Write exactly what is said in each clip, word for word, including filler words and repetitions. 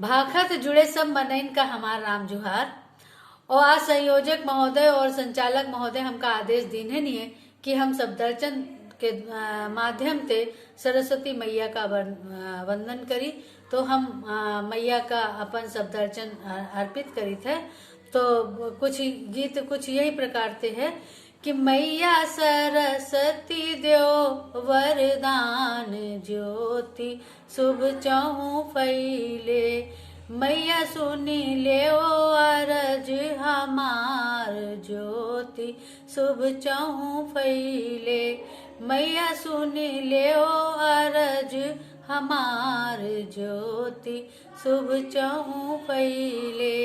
भाखा से जुड़े सब मनइन का हमार राम जुहार। और आज संयोजक महोदय और संचालक महोदय हमका आदेश दीन है नहीं है कि हम शब्दार्चन के, अ, माध्यम से सरस्वती मैया का वन-, अ, वंदन करी। तो हम, अ, मैया का अपन शब्दार्चन, अ, अर्पित करीत है। तो कुछ गीत कुछ यही प्रकार से है कि मैया सरस्वती द्यो वरदान ज्योति शुभ चहुँ फैले। मैया सुनी लेओ अरज हमार ज्योति शुभ चहुँ फैले। मैया सुनी लेओ अरज हमार ज्योति शुभ चहुँ फैले।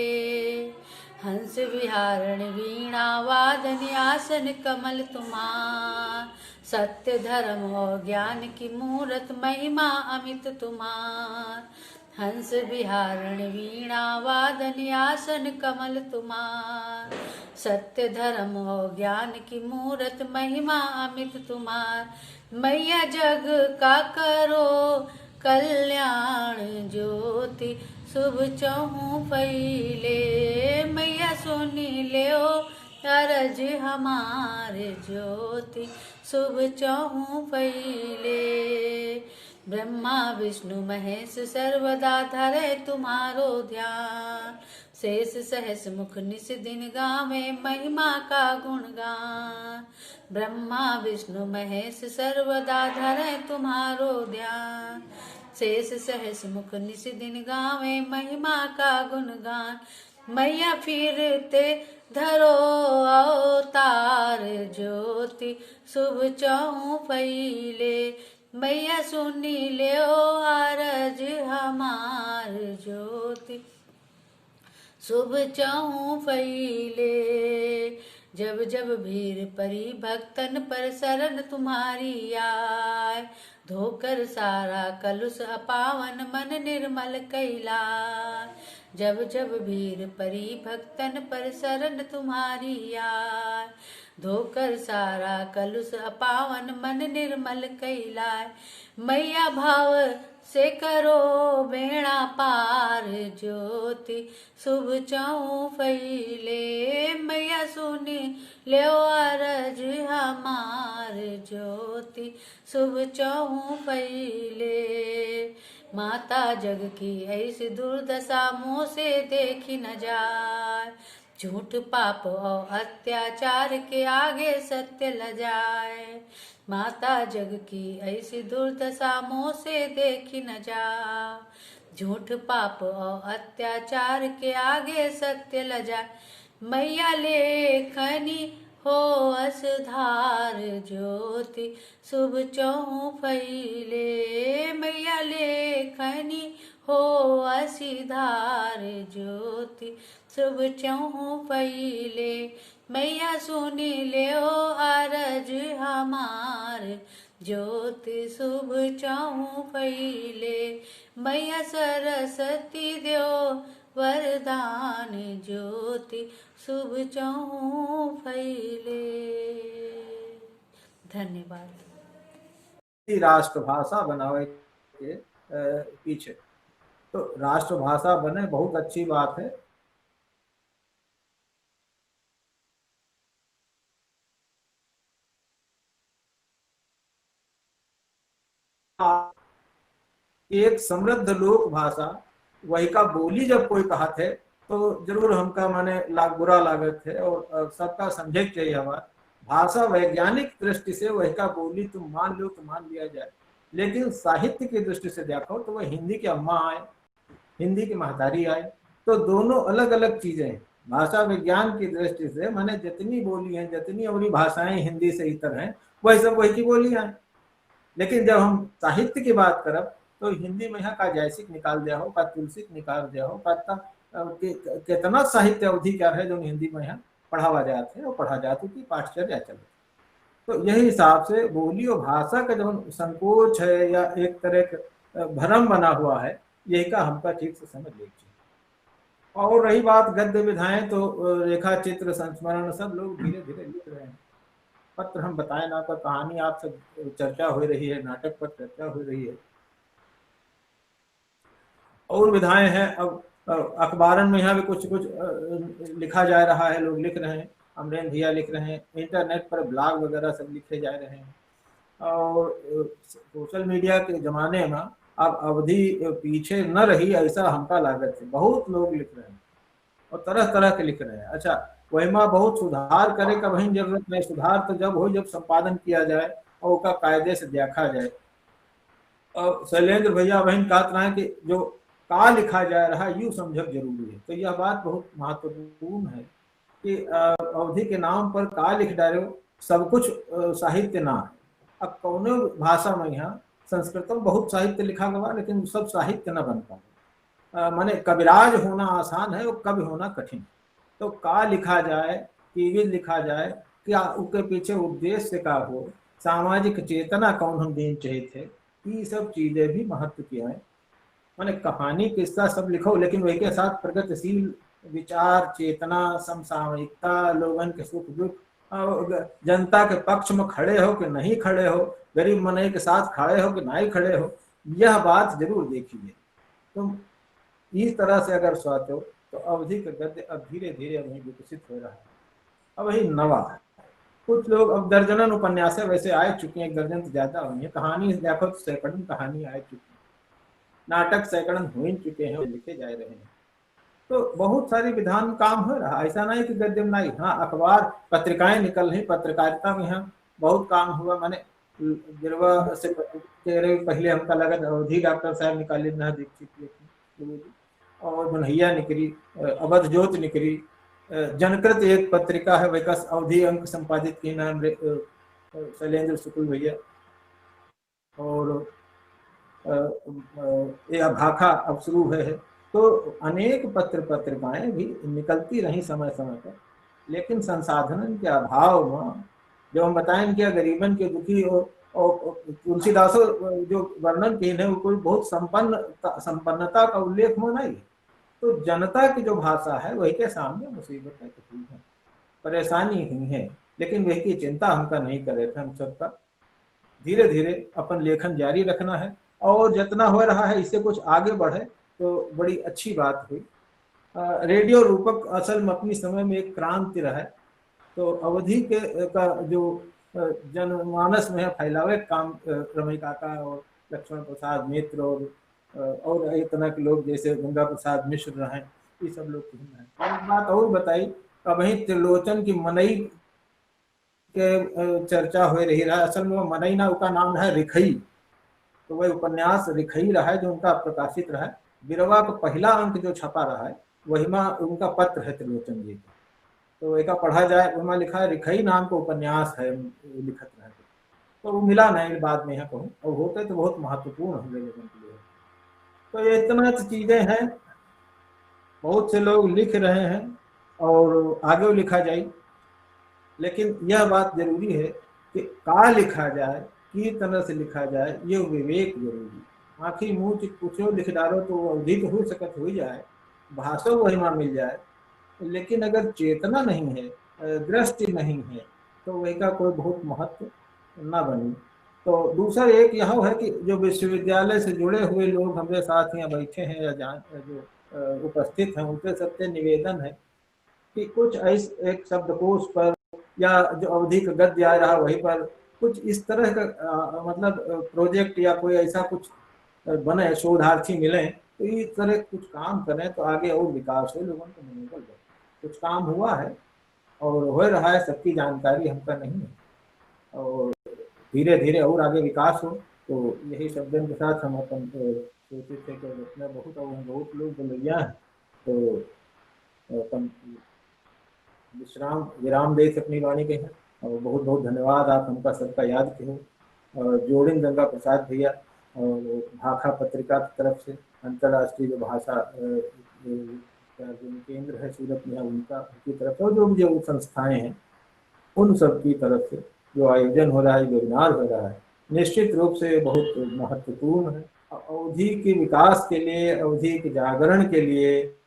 हंस विहारण वीणा वादन आसन कमल तुम्हार। सत्य धर्म और ज्ञान की मूरत महिमा अमित तुम्हार। हंस विहारण वीणा वादन आसन कमल तुम्हार। सत्य धर्म और ज्ञान की मूरत महिमा अमित तुम्हार। मैया जग का करो कल्याण ज्योति शुभ चहुँ फैले। मैया सुनी लेओ अरज हमार ज्योति शुभ चहुँ फैले। ब्रह्मा विष्णु महेश सर्वदा धरे तुम्हारो ध्यान। शेष सहस मुख निस दिन गावे महिमा का गुणगान। ब्रह्मा विष्णु महेश सर्वदा धरे तुम्हारो ध्यान। शेष सहस मुख निस दिन गावे महिमा का गुणगान। मैया फिर ते धरो अवतार ज्योति शुभ चहुँ फैले। मैया सुनी लेओ अरज हमार ज्योति शुभ चहुँ फैले। जब जब भीड़ परी भक्तन पर शरण तुम्हारी आए। धोकर सारा कलुष अपावन मन निर्मल कैलाए। जब जब भीड़ परी भक्तन पर शरण तुम्हारी आए। धोकर सारा कलुष अपावन मन निर्मल कैलाए। मैया भाव से करो बेड़ा पार ज्योति शुभ चहुँ फैले। मैया सुनी लेओ अरज हमार ज्योति शुभ चहुँ फैले। माता जग की ऐसी दुर्दशा मोसे देखी न जाए। झूठ पाप और अत्याचार के आगे सत्य लजाए। माता जग की ऐसी दुर्दशा मोसे देखी न जाए। झूठ पाप और अत्याचार के आगे सत्य लजाए। मैया लेखनी होअस धार ज्योति शुभ चहुँ फैले। मैया लेखनी होअस धार ज्योति शुभ चहुँ फैले। मैया सुनी लेओ अरज हमार ज्योति शुभ चहुँ फैले। मैया सरस्वती द्यो वरदान ज्योति शुभ चहुँ फैले। धन्यवाद। राष्ट्रभाषा बनावे के, अ, पीछे। तो राष्ट्रभाषा बने, बहुत अच्छी बात है। एक समृद्ध लोक भाषा, वही का बोली जब कोई कहत है, तो जरूर हमका, माने, लाग-, बुरा लागत है और, अ, सबका समझे के चाहिए हमार। भाषा वैज्ञानिक दृष्टि से वही का बोली तुम मान लो तो मान लिया जाए, लेकिन साहित्य की दृष्टि से देखो तो वह हिंदी के अम्मा आए, हिंदी की महतारी आए, तो दोनों अलग-अलग चीजें हैं। भाषा विज्ञान की दृष्टि से, माने, जितनी बोली हैं, जितनी और भाषाएं हिंदी से इतर हैं, वह सब वही की बोलियां हैं। लेकिन जब हम साहित्य की बात करब, तो हिंदी में यहाँ का जायसी के निकाल दिया हो, का तुलसी के निकाल दिया हो, का त-, अ, के-, कितना साहित्य अवधी का है जो हिंदी में यहाँ पढ़ावा जात है और पढ़ा जात हो कि पाठचर्या चलत। तो यही हिसाब से बोली और भाषा का जौन संकोच है या एक तरह का, अ, भरम बना हुआ है, यही का हमका ठीक से समझ लेना चाहिए। और रही बात गद्य विधाएं, तो, अ, रेखा चित्र, संस्मरण, सब लोग धीरे-धीरे लिख रहे हैं। पत्र हम बताए ना, पर कहानी आप सब चर्चा हो रही है, नाटक पर चर्चा हो रही है। और विधाएं हैं। अब, अ, अखबारन में यहाँ भी कुछ, कुछ, अ, लिखा जा रहा है, लोग लिख रहे हैं, अमरेंद्र भैया लिख रहे हैं, internet पर blog वगैरह सब लिखे जा रहे हैं। और, अ, social media के जमाने में अब अवधी, अ, पीछे न रही, ऐसा हमका लागत है। बहुत लोग लिख रहे हैं और तरह तरह के लिख रहे हैं। अच्छा, वही में बहुत सुधार करे का वही जरूरत नहीं। सुधार तो जब हो, जब संपादन किया जाए और ओका कायदे से देखा जाए। और शैलेंद्र भैया वही कहत रहे कि जो का लिखा जा रहा है, यू समझब जरूरी है। तो यह बात बहुत महत्वपूर्ण है कि, अ, अवधी के नाम पर का लिख डारे हो, सब कुछ, अ, साहित्य ना है। अब कौनो भाषा में, यहाँ संस्कृत में बहुत साहित्य लिखा गवा, लेकिन वो सब साहित्य न बन पावे। अ, माने कविराज होना आसान है और कवि होना कठिन। तो का लिखा जाए, किविध लिखा जाए, क्या उसके पीछे उद्देश्य का हो, सामाजिक चेतना कौन हम देन चाहित है, ये सब चीजें भी महत्व की हैं। माने कहानी, किस्सा सब लिखो, लेकिन वही के साथ प्रगतिशील विचार, चेतना, समसामयिकता, लोगन के सुख दुख, और ग-, जनता के पक्ष में खड़े हो कि नहीं खड़े हो, गरीब मनई के साथ खड़े हो कि नहीं खड़े हो, यह बात जरूर देखिए। तो इस तरह से अगर सोचो तो अवधी का गद्य अब धीरे धीरे वहीं विकसित हो रहा है। अब वही नवा है। कुछ लोग, अब दर्जनन उपन्यास है, वैसे आ चुके हैं, एक दर्जन से ज्यादा हुई है। कहानी देखो तो सैकड़न कहानी आ चुकी है, नाटक सैकड़न हो ही चुके हैं, लिखे जा रहे हैं। तो बहुत सारी विधान काम हो रहा, ऐसा नहीं कि गद्य में नहीं। हाँ, अखबार, पत्रिकाएं निकल रही, पत्रिकारिता में यहाँ बहुत काम हुआ। माने गिरवा से प-, तेरे पहले हमका लगा अवधी डॉक्टर साहब निकाले ना दीक्षित जी की, और बनैया निकली, अ, अवध जोत निकली, अ, जनकृत एक पत्रिका है, वैका अवधी अंक संपादित की नाम रे-, अ, अ, शैलेंद्र शुक्ल भैया। और, अ, अ, ये भाखा अब शुरू है, है। तो अनेक पत्र पत्रिकाएं भी निकलती रही समय समय पर, लेकिन संसाधनन के अभाव में, जो हम बताएं कि गरीबन के दुखी हो, और तुलसीदासो जो वर्णन किए हैं, वो कोई बहुत संपन्न, संपन्नता का उल्लेख में नहीं है। तो जनता की जो भाषा है, वही के सामने मुसीबत है, तकलीफ है, परेशानी हुई है, लेकिन वही की चिंता हमका नहीं करे थे। हम सबका धीरे धीरे अपन लेखन जारी रखना है, और जितना हो रहा है, इससे कुछ आगे बढ़े तो बड़ी अच्छी बात हुई। अ, रेडियो रूपक असल में अपनी समय में एक क्रांति रहा है, तो अवधी के, का जो, अ, जनमानस में है फैलावे काम, अ, रमई काका और लक्ष्मण प्रसाद मित्र और, अ, और एक तरह के लोग जैसे गंगा प्रसाद मिश्र रहे, ये सब लोग किए हैं। एक बात और बताई, अबहीं त्रिलोचन की मनई के, अ, चर्चा हो रही रहा। असल में वो मनई ना, उनका नाम रहा रिखई। तो वह उपन्यास रिखई रहा है जो उनका प्रकाशित रहा है। बिरवा का पहला अंक जो छपा रहा है, वही में उनका पत्र है त्रिलोचन जी का। तो एका पढ़ा जाए, वही में लिखा है, रिखई नाम का उपन्यास है, लिखत रहे। तो वो मिला नहीं, बाद में यहाँ कहूँ, और होते तो बहुत महत्वपूर्ण हो गए लेखन के लिए। तो ये इतना तो चीजें हैं, बहुत से लोग लिख रहे हैं और आगे लिखा जाए, लेकिन यह बात जरूरी है कि का लिखा जाए, किस तरह से लिखा जाए, ये विवेक जरूरी है। आँखी मूँद कुछ लिख डालो तो वो अवधी तो हो सकत हो ही जाए, भाषा वही में मिल जाए, लेकिन अगर चेतना नहीं है, अ, दृष्टि नहीं है, तो वही का कोई बहुत महत्व ना बनी। तो दूसर एक यह है कि जो विश्वविद्यालय से जुड़े हुए लोग हमारे साथ यहाँ बैठे हैं या जान, जो, अ, उपस्थित हैं, उनसे सबसे निवेदन है कि कुछ ऐस-, एक शब्दकोश पर या जो अवधी का गद्य आ रहा वहीं पर कुछ इस तरह का, अ, मतलब, अ, project या कोई ऐसा कुछ, अ, बने, शोधार्थी मिले, तो इस तरह कुछ काम करें तो आगे और विकास हो, लोगन का मनोबल बढ़े। कुछ काम हुआ है और हो रहा है, सबकी जानकारी हमका नहीं है, और धीरे धीरे और आगे विकास हो। तो यही शब्दन के साथ हम अपन, अ, सोचे थे कि इतना बहुत, और हम बहुत लोग बोलैया हैं, तो अपन विश्राम, विराम दे अपनी वाणी के हैं। और बहुत बहुत धन्यवाद, आप हमका सबका याद के हो। और जोड़िन गंगा प्रसाद भैया और भाखा पत्रिका की तरफ से, अंतर्राष्ट्रीय जो भाषा, अ, अ, जो केंद्र है सूरत में, उनका, उनकी तरफ से, और जो भी जो संस्थाएं हैं, उन सब की तरफ से जो आयोजन हो रहा है, webinar हो रहा है, निश्चित रूप से बहुत महत्वपूर्ण है। अवधी के विकास के लिए, अवधी के जागरण के लिए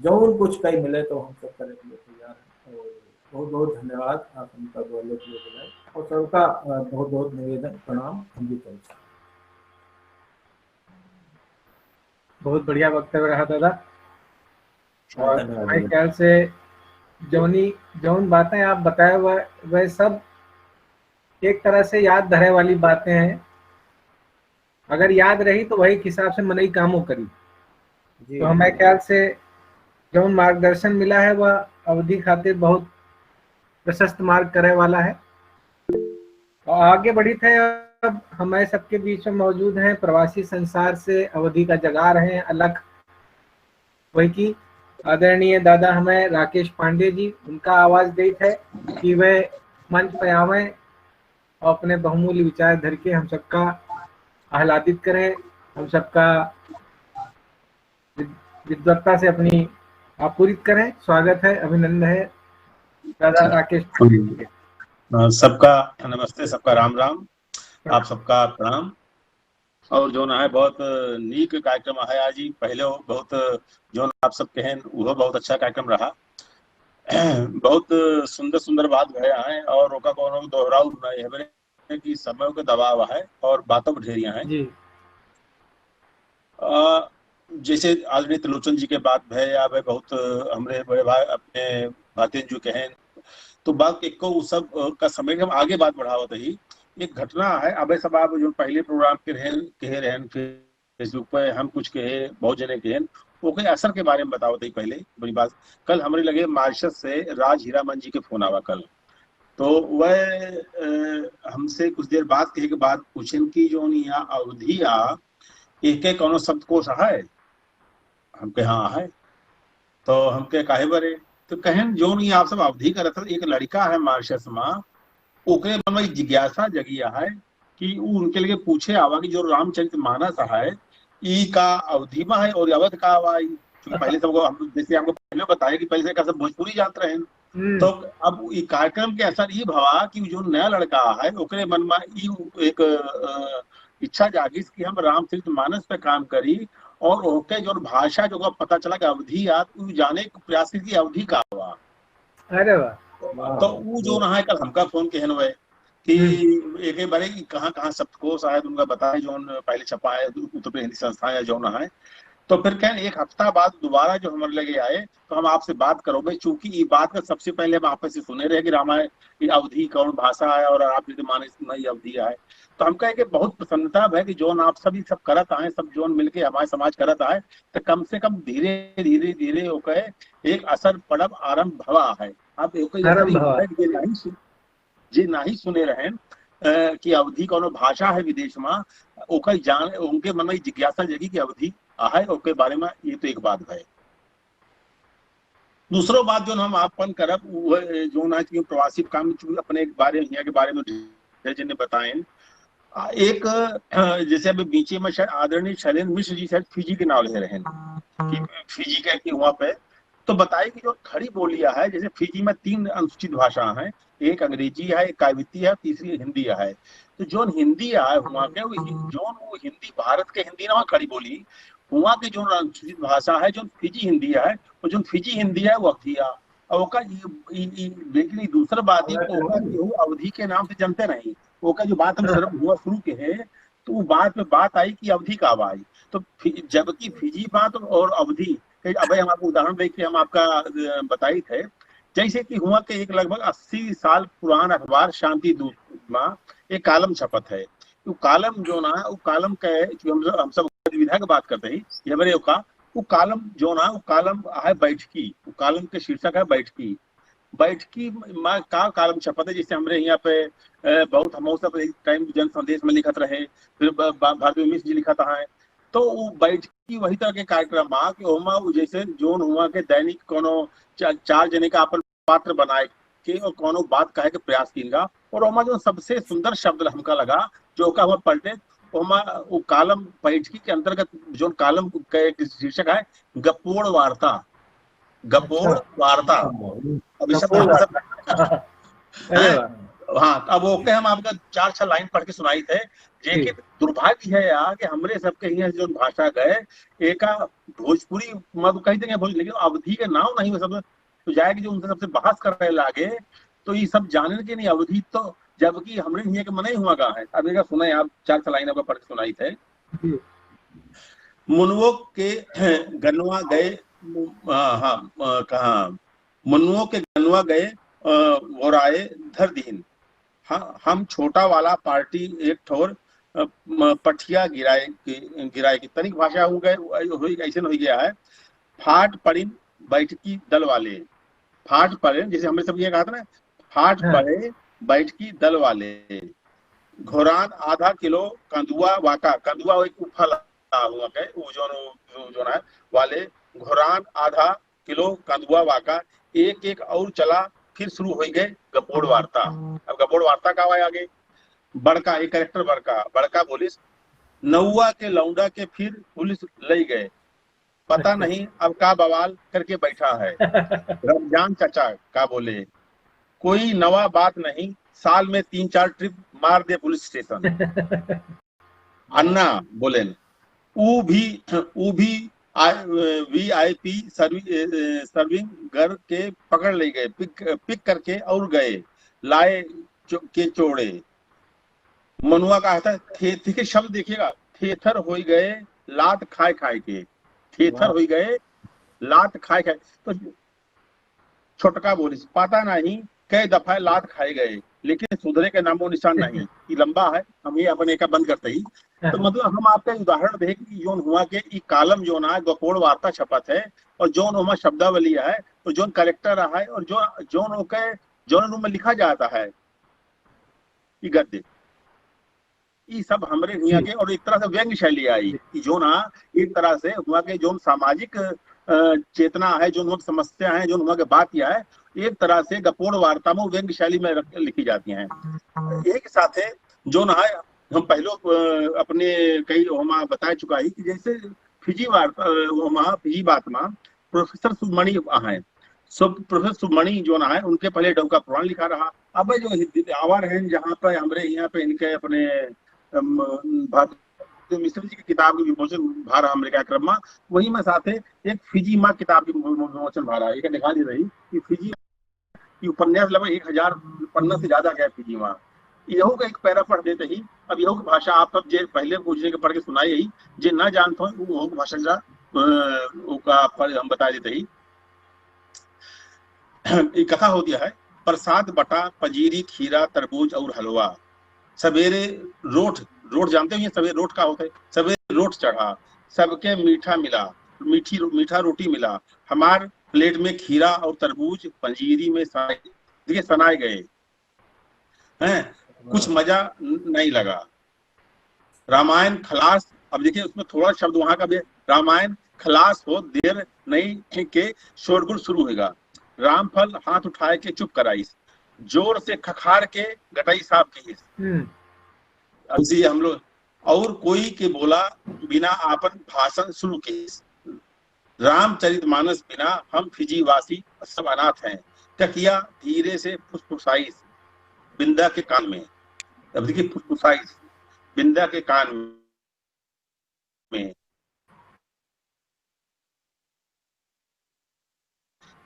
जौन कुछ कई मिले तो हम सब करे के लिए तैयार हैं। और बहुत बहुत धन्यवाद, आप हमका बोले के लिए बुलाए। और सबका, अ, बहुत बहुत निवेदन, प्रणाम, हम भी करी। बहुत बढ़िया वक्तव्य रहा दादा। और धन्यवाद हमारे भैया। ख्याल से जौनी, जौन बातें आप बताए हुए, वह सब एक तरह से याद धरे वाली बातें हैं। अगर याद रही तो वही हिसाब से मनई कामो करी। जी, तो हमारे जी। ख्याल से जौन मार्गदर्शन मिला है वह अवधी खातिर बहुत प्रशस्त मार्ग करे वाला है। और आगे बढ़ी थे, अब हमारे सबके बीच में मौजूद हैं प्रवासी संसार से अवधी का जगार हैं अलख, वही की आदरणीय दादा हमें राकेश पांडे जी, उनका आवाज देत है कि वे मंच पे आवें और अपने बहुमूल्य विचार धर के हम सबका आह्लादित करें, हम सबका विद-, विद्वत्ता से अपनी आपूरित करें। स्वागत है, अभिनंदन है दादा राकेश पांडे जी के। अ, सबका नमस्ते, सबका राम राम, आप सबका प्रणाम। और जौन है बहुत नीक कार्यक्रम है आज ही, पहले बहुत जौन आप सब कहेन उहो बहुत अच्छा कार्यक्रम रहा। बहुत सुंदर सुंदर बात भया है और ओका कोनो दोहराव नहीं है, बरे कि समय के दबाव है और बातों ढेरिया है। जी। अ, जैसे आदरणीय त्रिलोचन जी के बात भय या भय बहुत, अ, हमरे बड़े भाई अपने भातेन जी कहेन, तो बात एको उ सब, अ, का समेट हम आगे बात बढ़ावत ही। एक घटना है, अबे सब आप जो पहले प्रोग्राम के रहन, कहे रहन, Facebook पे हम कुछ कहे, बहुत जने कहेन, ओके असर के बारे में बतावत ही पहले। बड़ी बात, कल हमरे लगे मॉरिशस से राज हीरामन जी के फोन आवा कल, तो वह, अ, हमसे कुछ देर बात कहे के बाद पूछेन कि जौन यहाँ अवधी आ, एके कौनो शब्दकोश है? हमके हाँ है। तो हमके काहे बरे? तो कहेन जौन ये आप सब अवधी करत है, एक लड़का है मॉरिशस में, ओकरे मन में जिज्ञासा जगी है कि उ उनके लिए पूछे आवा कि जो रामचरित मानस है, ई का अवधी में है और अवध का आवा ई? क्योंकि पहले सबको हम, जैसे हमको पहले बताया कि पहले से का सब भोजपुरी जात रहे। हम्म। तो अब ई कार्यक्रम के असर ई भवा कि जो नया लड़का है, ओकरे मन में ई एक, अ, इच्छा जागिस कि हम रामचरित मानस पे काम करी और ओके जो भाषा जो का पता चला कि अवधी आत, उ जाने के प्रयास की अवधी का बा। अरे वाह। तो उ जो ना है, कल हमका फोन केहन हुए कि हम्म। एक, एक बारे कि कहाँ, कहाँ शब्दकोश आए, तो उनका बताए, जौन पहले छपा है, उत्तर प्रदेश हिंदी संस्था या जौन है। तो फिर कहेन, एक हफ्ता बाद दोबारा जो हमरे लगे आए, तो हम आपसे बात करोगे, चूंकि ई बात का सबसे पहले हम आपसे सुने रहे कि रामायण, ई अवधी कौन भाषा है और आप यदि माने इतना ही अवधी है। तो हम कहे कि बहुत प्रसन्नता है कि जौन आप सभी सब करत आए, सब जौन मिलके हमारे समाज करत आए, तो कम से कम धीरे, धीरे, धीरे होके एक असर पड़ब आरंभ भवा है। अब ओके आरंभ भवा। जे नहीं सु-, जे नहीं सुने रहेन, अ, कि अवधी कौनो भाषा है विदेश में, ओकर जान, उनके मन में जिज्ञासा जगी कि अवधी आहे, ओके बारे में ये तो एक बात है। दूसरो बात जौन हम आपन करब, वो है जौन आज के प्रवासी काम, चूंकि अपने एक बारे, हियाँ के बारे में ढेर जने बताएन। आ, एक, अ, जैसे अभी बीचे में शायद आदरणीय शैलेंद्र मिश्र जी शायद फिजी के नाव ले रहेन कि फिजी का कि वहाँ पे, तो बताए कि जो खड़ी बोलियाँ है, जैसे फिजी में तीन अनुसूचित भाषा हैं, एक अंग्रेजी है, एक कायवित्ती है, तीसरी हिंदी है। तो जौन हिंदी है वहाँ के, वो हि-, जौन वो हिंदी, भारत के हिंदी ना, वहाँ खड़ी बोली, वहाँ के जौन अनुसूचित भाषा है, जौन फिजी हिंदी है, वो जौन फिजी हिंदी है, वो अवधी है। और ओका ई, ई, ई, लेकिन ई दूसरा बात ई, ओका केहू अवधी के नाम से जनते नहीं। ओका जो बात हम शुरू, हुआ शुरू के है, तो वो बात में बात आई कि अवधी का आई। तो फि-, जबकि फिजी बात और अवधी, कई, अबे हम आपको उदाहरण दे के हम आपका, अ, बताई थे, जैसे कि हुआ कि एक लगभग अस्सी साल पुरान अखबार शांति दूत में एक कॉलम छपत है। वो कॉलम जो ना, वो कॉलम का है कि हम, हम सब विधा के बात करते ही, ये बरे का, वो कॉलम जो ना, वो कॉलम है बैठकी, वो कॉलम के शीर्षक है बैठकी। बैठकी में का कॉलम छपत है, जैसे हमरे यहाँ पे, अ, बहुत हम सब एक टाइम जन संदेश में लिखत रहे, फिर ब-, ब-, भारती मिश्र जी लिखत हैं, तो वो बैठकी वही तरह के कार्यक्रम बा कि ओमा वो जैसे जौन हुआ के दैनिक कोनो चा-, चार जने का अपन पात्र बनाए के और कोनो बात कहे के प्रयास कीन गा। और ओमा जो सबसे सुंदर शब्द हमका लगा, जो का हुआ पलटे, ओमा वो कॉलम बैठकी के अंतर्गत जो कॉलम के एक शीर्षक है गपोड़ वार्ता, गपोड़ अच्छा। वार्ता। हाँ, अब ये सब गपोड़ वार्ता। अरे हैं? वाह। हाँ, अब ओके हम आपका चार छह लाइन पढ़ के सुनाई थे, जे जी। कि दुर्भाग्य है यार कि हमरे सबके यहाँ जो भाषा गए, एका भोजपुरी, मैं तो कह देंगे भोज-, लेकिन अवधी के नाम नहीं हो सब, तो जाए कि जो उनसे सबसे बहस करे लागे, तो ये सब जाने के नहीं अवधी तो, जबकि हमरे हियाँ के मने हुआ का है। अब एका सुने आप, चार छह लाइन आपका पढ़ के सुनाई थे। जी। मुनुओ के गनवा गए, हाँ, हाँ, अ, कहाँ? मुनुओ के गनवा गए, अ, ओराए धर दीन। हाँ, हम छोटा वाला पार्टी एक ठोर, अ, म-, पठिया गिराए के, गिराए के तनिक भाषा हो गए, हो, ऐसन हो गया है। फाट पड़िन बैठकी दल वाले, फाट पड़े, जैसे हमरे सब ये कहा था ना, फाट हाँ। पड़े बैठकी दल वाले। घोरान आधा किलो कंदुआ वाका, कंदुआ एक फल हुआ के, वो जो, वो जो ना है, वाले, घोरान आधा किलो कंदुआ वाका, एक एक और चला, फिर शुरू हो गए गपोड़ वार्ता। अब गपोड़ वार्ता का हुआ आगे? बड़का, एक कैरेक्टर बड़का, बड़का बोलिस, "नौवा के लौंडा के फिर पुलिस लई गए, पता नहीं अब का बवाल करके बैठा है रमजान चाचा।" का बोले, "कोई नवा बात नहीं, साल में तीन चार ट्रिप मार दे पुलिस स्टेशन।" अन्ना बोलेन, "ऊ भी, ऊ भी आ-, वीआईपी सर्वि-, ए, ए, सर्विंग घर के पकड़ ले गए, पिक, पिक करके और गए, लाए चो-, के चोड़े।" मनुआ का कहता है, थे-, देखिए शब्द देखिएगा, "थेथर होई गए लात खाए खाए के, थेथर वाह। होई गए लात खाए खाए।" तो छोटका बोलिस, "पता नहीं कै दफा लात खाए गए, लेकिन सुधरे के नामो निशान नहीं।" ये लंबा है, हम ये अपन एका बंद करते ही। तो मतलब हम आपका उदाहरण दे कि जोन हुआ के ई कॉलम जोन है, गपोड़ वार्ता छपत है, और जोन ओमा शब्दावली है, तो जोन कैरेक्टर है, और जो, जोन ओके, जोन रूप में लिखा जाता है, ई गद्य। ई सब हमरे हियाँ जी। के, और एक तरह से व्यंग शैली आई, कि जो ना, एक तरह से हुआ के जो सामाजिक, अ, चेतना है, जो हुआ के समस्या है, जो हुआ के बात यह है, एक तरह से गपोड़ वार्ता में व्यंग शैली में रख, लिखी जाती हैं। यही के साथ है, जो ना है, हम पहले, अ, अपने कई हम बता चुका ही कि जैसे फिजी वार्ता, अ, हम फिजी बात में प्रोफेसर सुब्रमणि हैं। सो प्रोफेसर सुब्रमणि जो ना है, उनके पहले डौका पुराण लिखा रहा। अब जो हिंदी आवर हैं, जहाँ पे हमरे यहाँ पे इनके अपने, अम, भारत मिश्र जी की किताब के विमोचन भा रहा हमरे कार्यक्रम में, वही में साथे एक फिजी माँ किताब के विमो-, विमोचन भा रहा है। ये दिखा दी रही कि फिजी, ये उपन्यास लगभग एक हजार पन्ना से ज्यादा गया फिजी माँ। यहू का एक पैरा पढ़ देते ही, अब यहू की भाषा आप सब जे पहले पूछने के पढ़ के सुनाई ही, जे ना जानत हो, वो, वो भाषा का, अ, वो का पढ़, हम बता देते ही। ई कथा होती है, प्रसाद बटा पंजीरी, खीरा, तरबूज और हलवा। सवेरे रोट, रोट जानते हो ये सवेरे रोट का होता है? सवेरे रोट चढ़ा, सबके मीठा मिला, मीठी रो-, मीठा रोटी मिला, हमार प्लेट में खीरा और तरबूज पंजीरी में सनाए, देखिए, सनाए गए। हैं, कुछ मजा न-, नहीं लगा। रामायण खलास, अब देखिए उसमें थोड़ा शब्द वहां का भी, रामायण खलास हो, देर नहीं के शोरगुल शुरू होगा। रामफल हाथ उठाए के चुप कराइस, जोर से खखार के गटाई साफ कीस। हम्म। अब इसी हम लोग और कोई के बोला बिना आपन भाषण शुरू कीस। रामचरितमानस बिना हम फिजी वासी सब अनाथ हैं। ककिया धीरे से फुसफुसाइस बिंदा के कान में। अब देखिए, फुसफुसाइस बिंदा के कान में।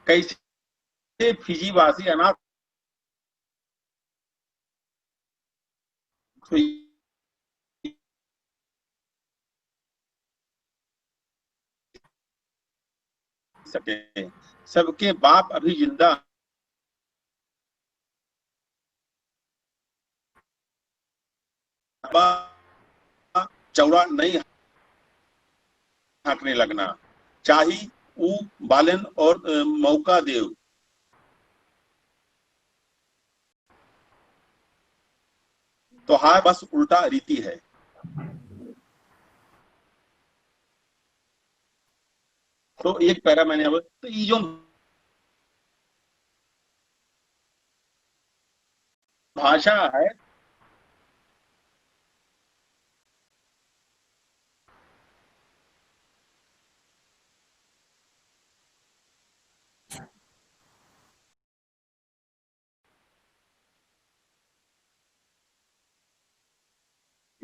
कैसे फिजी वासी अनाथ सके। सबके बाप अभी जिंदा, चौड़ा नहीं हाँकने लगना चाही, ऊ बालेन और, अ, मौका देव। तो हाँ, बस उल्टा रीति है। तो एक पैरा मैंने अब, तो ये जो भाषा है,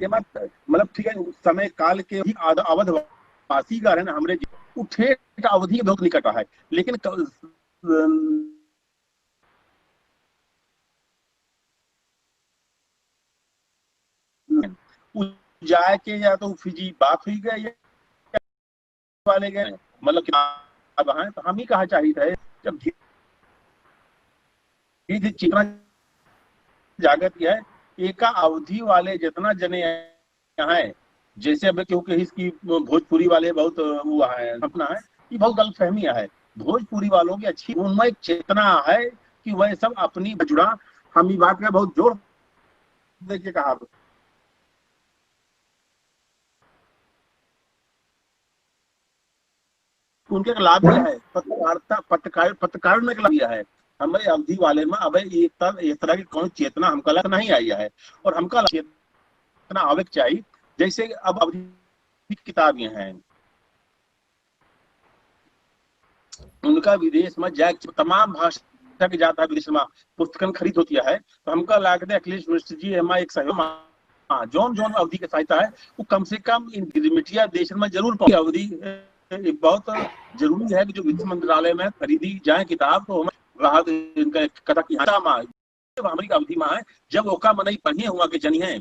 ये बात, मतलब, ठीक है, उस समय काल के भी आद-, अवध वासी का है ना, हमरे जी, वो ठेठ अवधी के बहुत निकट है, लेकिन क-, उ जाए के या तो फिजी बात हुई गई या वाले के, मतलब, किताब है, तो हम ही कहा चाहिए है, जब धीरे धीरे चेतना जागत है, एका अवधी वाले जितना जने हैं, जैसे अब क्योंकि इसकी भोजपुरी वाले बहुत वो है, अपना है, ये बहुत गलतफहमी है। भोजपुरी वालों की अच्छी उनमें एक चेतना है कि वह सब अपनी जुड़ा। हम ये बात का बहुत जोर देके कहा, उनके एक लाभ यह है, पत्रकारिता, पत्रकार, पत्रकार में एक लाभ यह है। हमारे अवधी वाले में अब एक तरह, एक तरह की कोई चेतना हमका लग नहीं आई है, और हमका चेतना आवे के चाहिए। जैसे अब अवधी की किताब ये हैं, उनका विदेश में जाए, तमाम भाषा के जाता है विदेश में, पुस्तकन खरीद होती है, तो हमका लागत है अखिलेश मिश्र जी हमारे एक सहयोग, हाँ, जौन जौन अवधी के साहित्य है, वो कम से कम इन गिरमिटिया देशन में जरूर पहुंचे। अवधी, ए, बहुत जरूरी है कि जो वित्त मंत्रालय में खरीदी जाए किताब, तो हम ग्राहक इनका एक कथा की हाँ में आए, जब हमारी अवधी में आए, जब ओका मनई पढ़िए हुआ के जनी है,